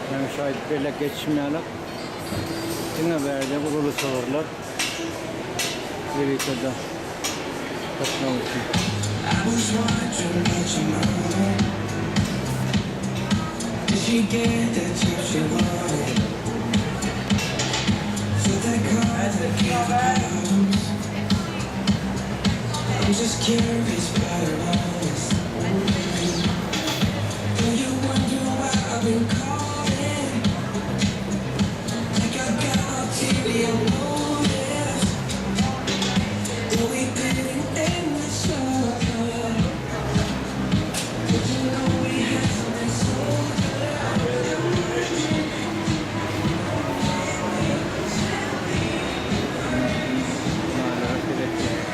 Ýöne şu aýdyp beýläk geçişim ýalak. Diňe bärde uly-uly sygyrlar ýörite-de satmak üçin. Mallara seretýär.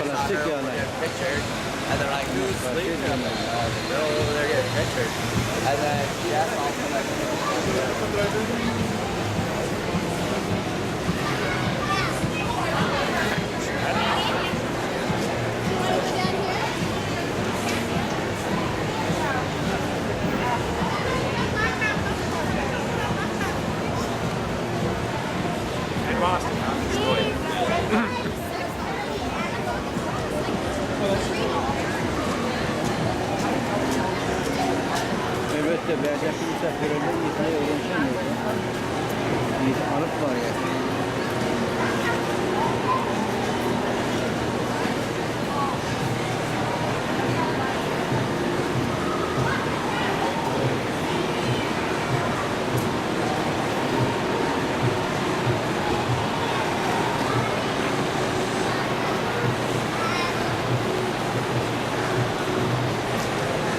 Plastik ýaly. Elbetde, bärdäki müsafirler Isa öwrenişendir. Isa alyp barýar.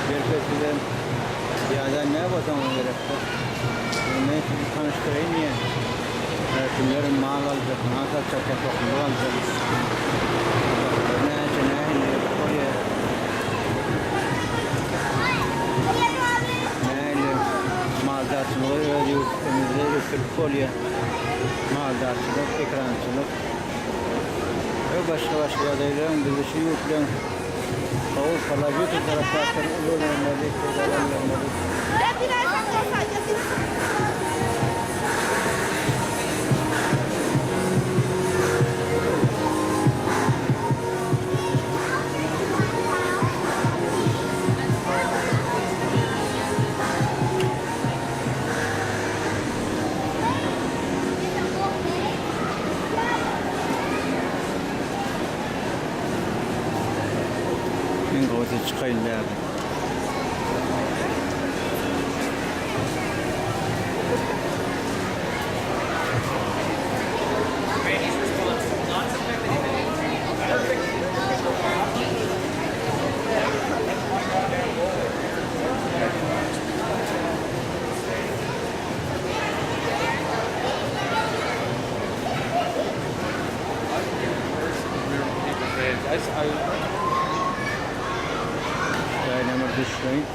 Belki size ýa-da ne bolsaňyz gerekdir. Men sizi tanyşdyraýyn diýen. Kimler mal aljak, mal satjak, ýa tohumlyk aljak. Näçe, nähili bolýar. Nähili maldarçylygy öz ýurdumyzda ösdürip bolýar. Maldarçylyk, ekerançylyk we başga-başga ýagdaýlaryň bizi şu ýurt bilen gowy položitel tarapdaşlar ulanylmaly, peýdalanylmaly. Iň gowusy çykaýyn bärde. Şaýnama düşleýin.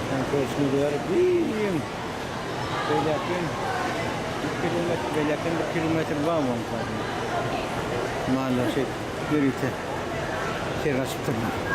Sen görşüňiz ýaly giň beýläkden bir kilometr beýläkden bir kilometr bar bolsa. Mallar şeýdip ýörite ser açypdyrlar.